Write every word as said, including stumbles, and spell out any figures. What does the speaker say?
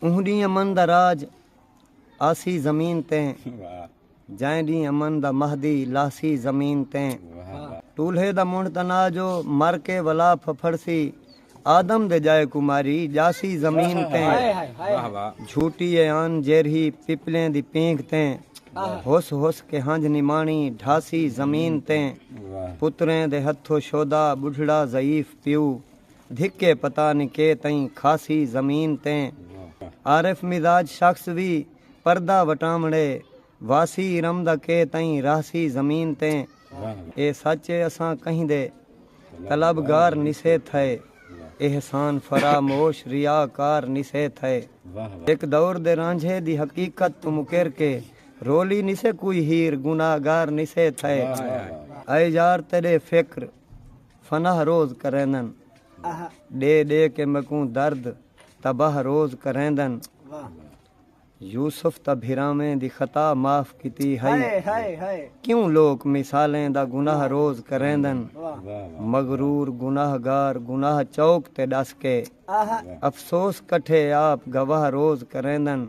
اوں ݙینہہ امن دا راج آسی زمین تے، جئیں ݙینہہ امن دا مہدی لاہسی زمین تے۔ ٹولھے دا منڈھ تاں نہ جو مر کے ولا پھپھڑسی، آدم دے ڄائے کوں ماری ڄاسی زمین تے۔ جھوٹی اے آن جیرھی پپلیں دی پینگھ تے، ہس ہس کے ہنجھ نماݨی ڈھاسی زمین تے۔ پتریں دے ہتھوں شودا ٻڈھڑا ضعیف پیو، دھکے پتہ نی کے تئیں کھاسی زمین تے۔ عارف مزاج شخص وی پردہ وٹاوݨے، واسی ارم دا کے تئیں راہسی زمین تے۔ اے سچ اے اساں کہیں دے طلبگار نسے تھئے، احسان فراموش ریاکار نسے تھئے۔ ہک دور دے رانجھے دی حقیقت توں مکر کے، رولی نسے کوئی ہیر گناہگار نسے تھئے۔ اے یار تیݙے فکر فناہ روز کریندن، ݙے ݙے کے میکوں درد تباہ روز کریندن۔ یوسف تاں بھراویں دی خطا معاف کیتی ہئی، کیوں لوک مثالیں دا گناہ روز کریندن؟ مغرور گناہگار گناہ چوک تے ݙس کے، افسوس کٹھے آپ گواہ روز کریندن۔